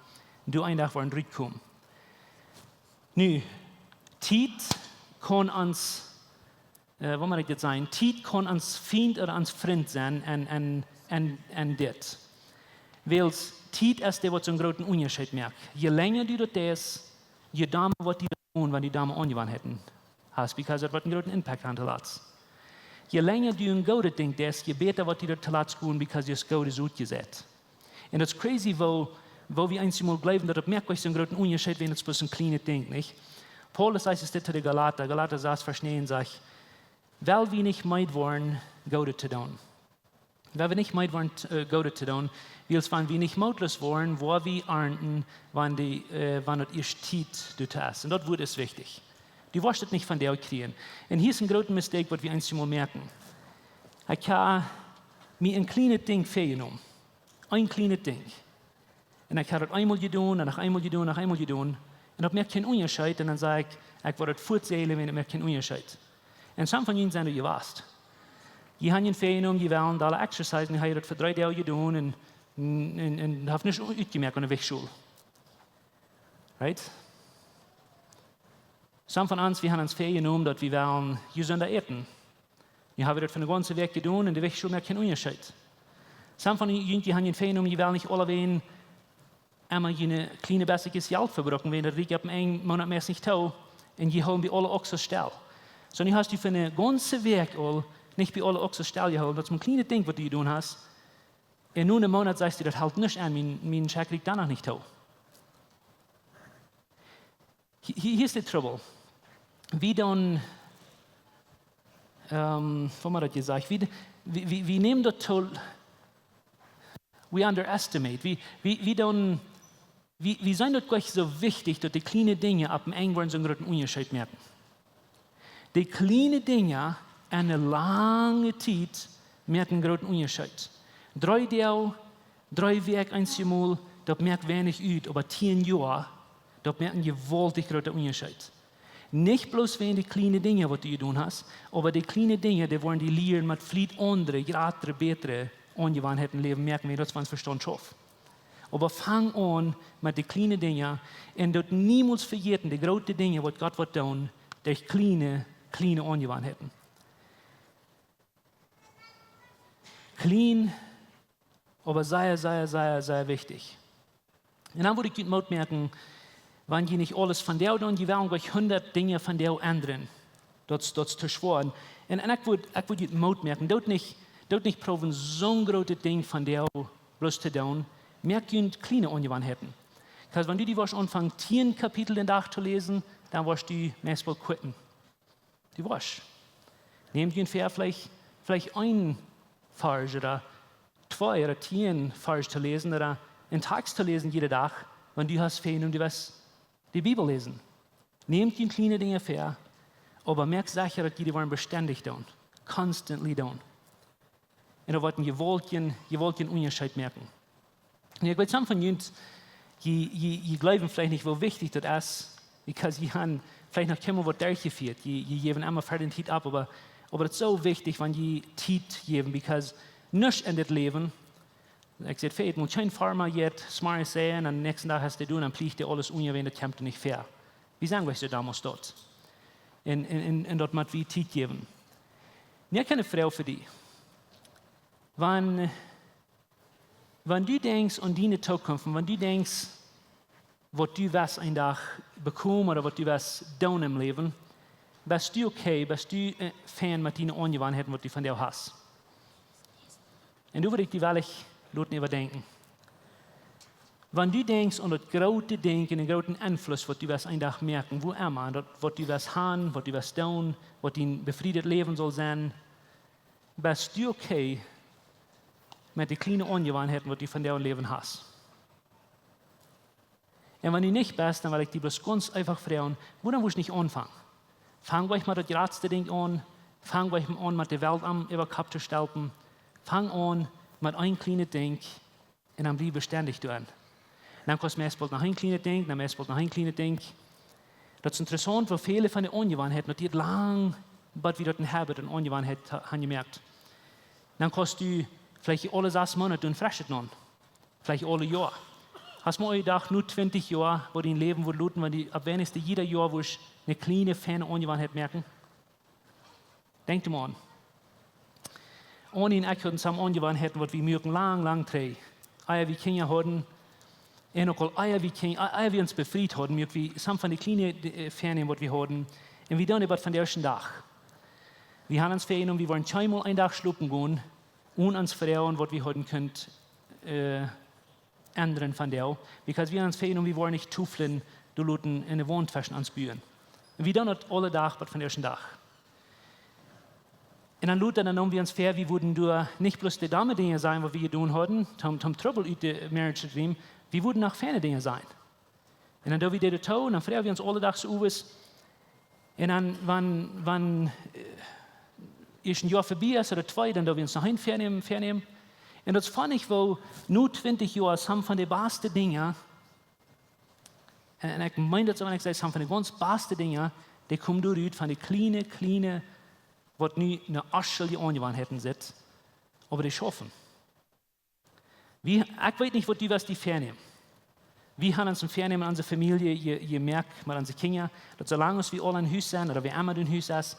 doa een Dach woaren rutkomen. Nu, Tiet kaun ons, äh, woo mott ekj dit sajen? Tiet kaun ons Fient ooda ons Frint sennen en, en, en, en dit. Wiels Tiet es dee, waut soon grooten Unjascheet moakt. Je lenja du daut deist, je domma woat die daut gonen, wan du domme Aunjewanheiten hast, because daut woat een grooten Impact han to latst. Je lenja du een goodet Dinkj deist, je bäta woat die daut to latst gonen, because du hast goodet Soot jeseit. Un daut es crazy, woo, woo wie eensjemol jleewen, daut daut moakt goanich soon grooten Unjascheet, wan daut bloos een kjlienet Dinkj, nich? Paulus sajcht dit to de Galata, Galata sas Varsch näajen sajcht, well wie nich meed woaren, Goodet to doonen. Well wie nich meed woaren, äh, Goodet to doonen, wiels wan wie nich mootloos woaren, woa wie arnten, wan dee, äh, wan daut ieescht Tiet doatoo es. Un daut Wuat es wichtich. Du woascht daut nich von dee kjrieen. Un hia es een grooten Mistake, waut wie eensjemol moaken. Ekj ha mie een kjlienet Dinkj väajenomen. Een kjlienet Dinkj. Un ekj ha daut eemol jedonen, un noch eemol jedonen, noch eemol jedonen. Un daut moakt kjeen Unjascheet. Un dan saj ekj, ekj woa daut fuaz säajlen, wan daut moakt kjeen Unjascheet. Un some von junt sent doa jewast. Jie han junt väajenomen, jie wellen dolla exercisen, jie ha daut fa dree Doag jedonen un, un, un, un haft nuscht utjemoakt aun de Wajchschool. Right? Some von ons, wie han ons väajenomen, daut wie wellen jesunta äten. Nu ha wie daut fa de gaunze Wäakj jedonen un de Wajchschool moakt kjeen Unjascheet. Some von junt, jie han junt väajenomen, jie wellen nich aulawäajen emma june kjliene bät Jelt vebruken, wan daut rieekjt opp een Moonat meist nich too, un jie hoolen bie aule Ochsen stell. Soo, nu hast du fa de gaunze Wäakj aul nich bie aule Ochsen stell jehoolen, daut es een kjlienet Dinkj, waut du jedonen hast. Un nu een Moonat sajchst du, daut helt nuscht aun, mien, mien Schekj rieekjt dan noch nich too. Hia, hia es de Trubbel. Wie doonen, ähm, woo haud ekj daut jesajcht? Wie, wie, wie, wie nämen daut to, we underestimate. Wie, wie, wie doonen, wie, wie seenen daut nich soo wichtich, daut de kjliene Dinja opp een Enj woaren soon grooten Unjascheet moaken. De kjliene Dinja enne lange Tiet moaken een grooten Unjascheet. Dree Doag, dree Wäakj, eenjemol, daut moakt weinich ut, oba tieen Joa, daut moakt een jewaultich groota Unjascheet. Nich bloos wäajen de kjliene Dinja, waut du jedonen hast, oba de kjliene Dinja, dee woaren die lieren, met Fliet aundre, jratre, bätre Aunjewanheiten em Läwen moaken, wan daut von Vestaunt schauft. Oba fang aun met de kjliene Dinja un daut niemols vejäten, de groote Dinja, waut Gott woat doonen, derch kjliene, kjliene Aunjewanheiten. Kjlien, oba sea, sea, sea, sea wichtich. Un dan wudd ekj junt Moot moaken, wan jie nich aules vondoag doonen, jie wellen nich hundat Dinja vondoag endren. Daut, daut es too schwoa. Un, un ekj wudd, ekj wudd junt Moot moaken, doot nich, doot nich proowen, soon grootet Dinj vondoag bloos to doonen. Moak junt kjliene Aunjewanheiten. Because wan du die woascht aunfangen, tieen Kapitel dän Dach to läsen, dan woascht du meist boolt quitten. Du woascht. Näm die väa, veleicht, veleicht een Varsch ooda twee ooda tieen Varsch to läsen ooda een Tekst to läsen jieda Dach, wan du hast väajenomen, du woascht de Bibel läsen. Näm die kjliene Dinja väa, oba moak secha, daut jie dee woaren bestendich doonen, constantly doonen. Un daut woat een jewaultjen, jewaultjen Unjascheet moaken. Nu, ekj weet, some von junt, jie, jie, jie jleewen veleicht nich, woo wichtich daut es, because jie haben veleicht noch kjeenmol waut derchjefieet. Jie, jie jäwen emma ver de Tiet opp, oba, oba daut es soo wichtich, wan jie Tiet jäwen, because nuscht en dit Läwen, ekj säd, väa, mol kjeen Farma jeit zemorjes seien un dän näakjsten Dach es hee doa, dan pliecht hee aules unja, wan daut kjemt nich väa. Wie sajen, waut es doa mol daut? Un, un, un, un daut mott wie Tiet jäwen. Nu, ekj hab eene Froag fa die. Wan, wan du denkjst aun diene Tookunft, wan du denkjst, waut du woascht een Dach bekomen ooda waut du woascht doonen em Läwen, best du okay, best du, äh, fein met diene Aunjewanheiten, waut du vondoag hast? Un doa wudd ekj die wellen loten äwadenkjen. Wan du denkjst aun daut groote Dinkj un dän grooten Enfluss, waut du woascht een Dach moaken, woo emma, daut, waut du woascht haben, waut du woascht doonen, waut dien befriedet Läwen saul sennen, best du okay met de kjliene Aunjewanheiten, waut du vondoag em Läwen hast? Un wan du nich best, dan well ekj die bloos gaunz eefach froagen, wuarom wurscht du nich aunfangen? Fang nich met daut jratste Dinkj aun, fang nich aun met de Welt aum, äwa Kopp to stelpen. Fang aun met een kjlienet Dinkj un dan bliew bestendich doaraun. Dan kaust meist boolt noch een kjlienet Dinkj, dan meist boolt noch een kjlienet Dinkj. Daut es interessaunt, woo väle von de Aunjewanheiten, daut diet lang, bat wie daut een Habit, eene Aunjewanheit ha-, haben jemoakt. Dan kaust du veleicht aule sas Moonat een freschet aun. Veleicht aule Joa. Hast mol jedocht, nu twintich Joa, woo dien Läwen wudd luten, wan du opp weinichstens jieda Joa wurscht eene kjliene, feine Aunjewanheit moaken? Denkj doa mol aun. Annie un ekj hauden some Aunjewanheiten, waut wie muaken lang, lang trigj. Ea wie Kjinja hauden, un uk aul ea wie Kjin-, ea, ea wie ons befriet hauden, muak wie some von de kjliene, äh, Väanämen, waut wie hauden. Un wie doonen daut vondoag dän Dach. Wie haben ons väajenomen, wie woaren kjeenmol een Dach schlopen gonen, onen ons froagen, waut wie hauden kunt, äh, endren vondoag, because wie haben ons väajenomen, wie woaren nich Toflen doa loten un eene Waunt tweschen ons buen. Un wie doonen daut aule Dach, bat vondoag dän Dach. Un dan lota, dan neemen wie ons väa, wie wudden doa nich bloos de domme Dinja sajen, waut wie jedonen hauden, toom, toom Trubbel ut de Marriage Dream, wie wudden noch feine Dinja sajen. Un dan doo wie daut uk, un dan froag wie ons aule Dach soo waut. Un dan, wan, wan, äh, es een Joa verbie es, ooda twee, dan doo wie ons noch een Väanämen, Väanämen. Un daut es funny, woo nu twintich Joa, some von de baste Dinja, un, un ekj meen daut soo, wan ekj saj, some von de gaunz baste Dinja, dee komen doa rut von de kjliene, kjliene, waut nu eene Oaschel je aunjewandt haft, oba dee schaufen. Wie, ekj weet nich, waut du woascht die väanämen. Wie haben ons een Väanämen en onse Famielje je-, jemoakt, met onse Kjinja, daut soo lang aus wie aule em Hus sent, ooda wäa emma em Hus es,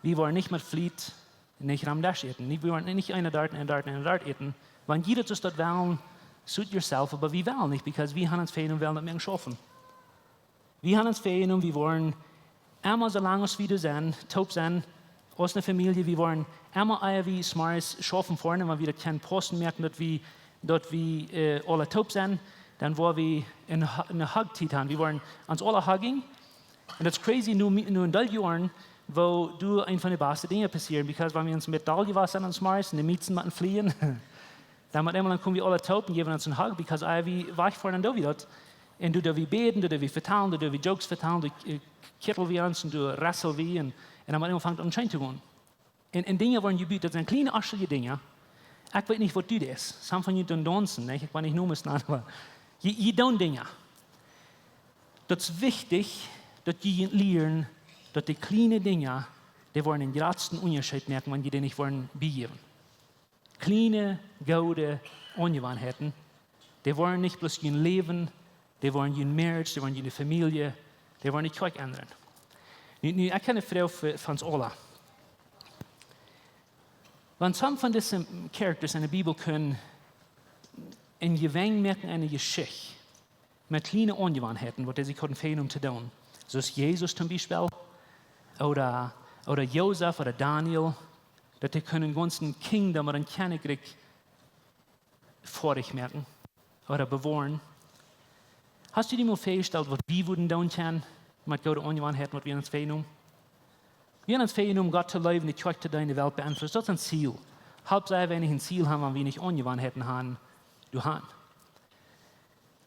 wie woaren nich met Fliet, nich aum Desch äten. Nich, wie woaren nich eena doa un eena doa un eena doa äten. Wan jie daut soo wellen, suit yourself, oba wie wellen nich, because wie haben ons väanämen, wellen daut mea schaufen. Wie haben ons väanämen, wie woaren emma soo lang aus wie doa sent, toop sent, aus eene Famielje, wie woaren emma, ea wie zemorjes schaufen foaren, wan wie daut kjennen paussen moaken, daut wie, daut wie, äh, aule toop sent, dan woa wie eene Hu-, eene Hug-Tiet haben. Wie woaren ons aule huggen, Un daut es crazy, nu, nu een deel Joaren, woo doa een von de baste Dinja passieren, because wan wie ons met dol jewast sent, ons meist, un de Miezen motten flieen, dan met eemol dan komen wie aule toop un jäwen ons een hug, because ea wie wajchfoaren, dan doo wie daut. Un doa doo wie bäden, doa doo wie vetalen, doa doo wie jokes vetalen, doa, äh, kjittel wie ons un doa wrestle wie un, un dan met eemol fangt aun scheen to gonen. Un, un Dinja woaren jebut, daut sent kjliene oschelje Dinja. Ekj weet nich waut du deist. Some von junt doonen daunzen, nä? Ekj woa nich Nomes nanen, oba jie, jie doonen Dinja. Daut es wichtich, daut jie lieren, daut de kjliene Dinja, dee woaren dän jratsten Unjascheet moaken, wan jie dee nich woaren biejäwen. Kjliene, goode Aunjewanheiten, dee woaren nich bloos jun Läwen, dee woaren jun marriage, dee woaren june Famielje, dee woaren de Kjoakj endren. Nu, nu, ekj hab eene Froag fa, fa ons aula. Wan some von dise characters enne Bibel kunnen een Jewenj moaken, eene Jeschicht, met kjliene Aunjewanheiten, waut dee sikj hauden väajenomen to doonen. Soo aus Jesus toom Biespel, ooda, ooda Josef, ooda Daniel, daut dee kunnen een gaunzen Kingdom ooda een Kjennichrikj foadich moaken ooda bewoaren. Hast du die mol väajestalt, waut wie wudden doonen kjennen met goode Aunjewanheiten, waut wie ons väajenomen? Wie haben ons väajenomen, Gott to leewen, de Kjoakj to deenen, de Welt beenflussen. Daut es een Ziel. Halpt sea weinich een Ziel haben, wan wie nich Aunjewanheiten haben, doa han.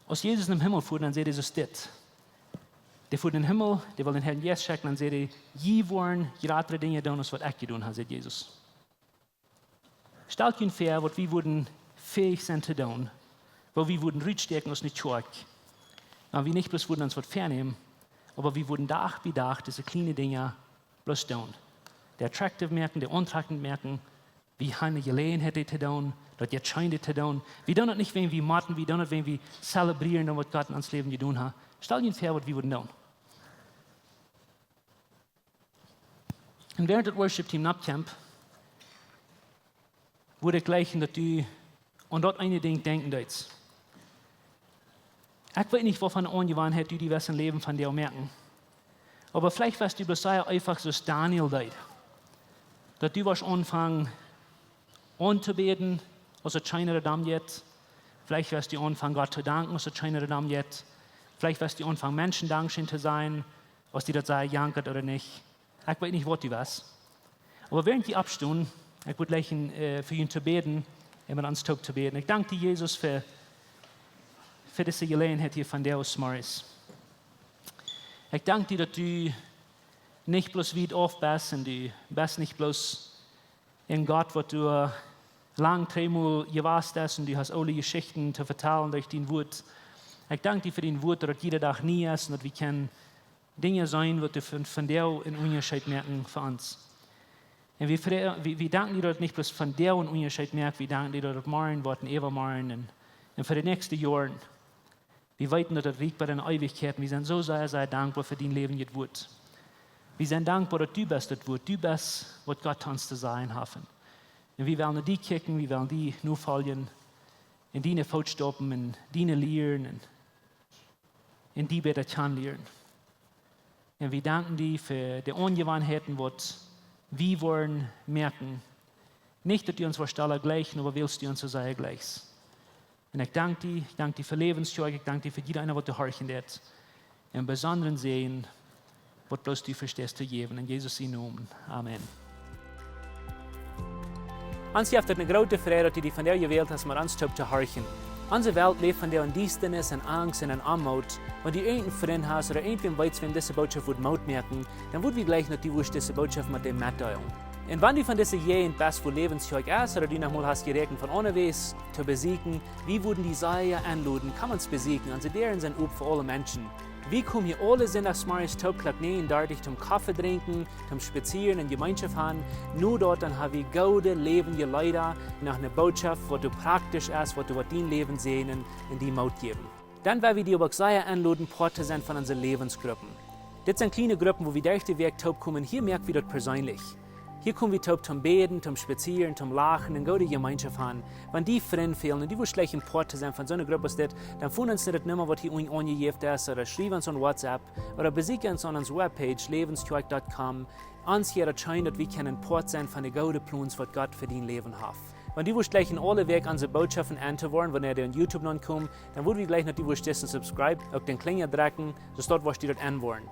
Aus Jesus nom Himmel fua, dan säd hee soo dit. Dee fua nom Himmel, dee wull dän Heiljen Jeist schekjen, dan säd hee: "Jie woaren jratre Dinja doonen aus waut ekj jedonen hab", säd Jesus. Stalt junt väa, waut wie wudden fäich sennen to doonen, woo wie wudden rutstäakjen aus eene Kjoakj. Wan wie nich bloos wudden ons waut väanämen, oba wie wudden Dach bie Dach dise kjliene Dinja bloos doonen. Dee attractive moaken, dee auntrachendich moaken. Wie haben eene Jeläajenheit, dee to doonen, daut jeit scheen, dee to doonen. Wie doonen daut nich, wäajen wie motten, wie doonen daut, wäajen wie celebrieren doonen, waut Gott en ons Läwen jedonen haft. Stal junt väa, waut wie wudden doonen. Un wäarent daut Worship Team nopp kjemt, wudd ekj jleichen, daut du aun daut eene Dinkj denkjen deist. Ekj weet nich, waut fa eene Aunjewanheit du die west em Läwen vondoag moaken. Oba veleicht wurscht du bloos sea eefach soo aus Daniel deed. Daut du wurscht aunfangen auntobäden, aus et scheenere Dam jeit. Veleicht wurscht du aunfangen, Gott to danken, aus et scheenere Dam jeit. Veleicht wurscht du aunfangen, Menschen Dankscheen to sajen, aus die daut sea jankat ooda nich. Ekj weet nich, waut du wurscht. Oba wäarent jie oppstonen, ekj wudd jleichen, äh, fa junt to bäden un met ons toop to bäden. Ekj dank die, Jesus, fa, fa dise Jeläajenheit hia vondoag zemorjes. Ekj dank die, daut du nich bloos wiet auf best un du best nich bloos een Gott, waut doa lang trigj mol jewast es un du hast aule Jeschichten to vetalen derch dien Wuat. Ekj dank die fa dien Wuat, daut daut jieda Dach nie es un daut wie kjennen Dinja seenen, waut doa von, vondoag een Unjascheet moaken fa ons. Un wie fre-, wie, wie danken die, daut et nich bloos vondoag een Unjascheet moakt, wie danken die, daut et morjen woat un äwamorjen un, un fa de näakjste Joaren. Wie weeten, daut et rieekjt bie de Eewichkjeit. Wie sent soo sea, sea dankboa fa dien läwendjet Wuat. Wie sent dankboa, daut du best daut Wuat, du best, waut Gott ons to sajen haft. Un wie wellen no die kjikjen, wie wellen die nofoljen, en diene Footstoppen, en diene Lieren, en, en die bäta kjanen lieren. Un wie danken die fa de Aunjewanheiten, waut wie woaren moaken. Nich, daut du ons woascht aula jleichen, oba wiels du ons soo sea jleichst. Un ekj dank die, ekj dank die fa Läwens Kjoakj, ekj dank die fa jieda eena, waut doa horchen deit. Un besondren Säajen, waut bloos du vesteist to jäwen. En Jesus sien Nomen. Amen. Ons jeft et eene groote Freid, daut du die vondoag jewält hast, met ons toop to horchen. Onse Welt läft vondoag en Diestanis, en Angst un en Oamoot. Wan du irjent een Frint hast ooda irjentwäm weetst, wäm dise Bootschoft wudd Moot moaken, dan wudd wie jleichen, daut du wurscht dise Bootschoft met dee metdeelen. Un wan du von dise Jäajent best, wua Läwens Kjoakj es, ooda du noch mol hast jeräakjent von aundawäajes to besieekjen, wie wudden die sea enloden, komm ons besieekjen. Onse Däaren sent op fa aule Menschen. Wie komen hia aule Sindachsmorjes toop Klock näajen dartich toom Koffe drinkjen, toom spazieren un Jemeenschoft han. No daut dan ha wie goode, läwendje Leeda, noch eene Bootschoft, waut doa praktisch es, waut doa woat dien Läwen säajnen un die Moot jäwen. Dan well wie die uk sea enloden, Poat to sennen von onse Läwensgruppen. Dit sent kjliene Gruppen, wua wie derch de Wäakj toop komen. Hia moak wie daut perseenlich. Hia kom wie toop toom bäden, toom spazieren, toom lachen un goode Jemeenschoft han. Wan die Frind fälen un du wurscht jleichen Poat to sennen von soone Grupp aus dit, dan foon ons no de Numma, waut hia unjen aunjejäft es, ooda schriew ons aun WhatsApp, ooda besieekj ons aun onse Webpage, läwenskjoakj dot com. Ons wudd et scheen, daut wie kjennen Poat sennen von de goode Plons, waut Gott fa dien Läwen haft. Wan du wurscht jleichen aule Wäakj onse Bootschoften enn to woaren, wanea dee aun YouTube nopp komen, dan wudd wie jleichen, daut du wurscht disen Subscribe, uk dän Klinja drekjen, soo daut du wurscht daut enn woaren.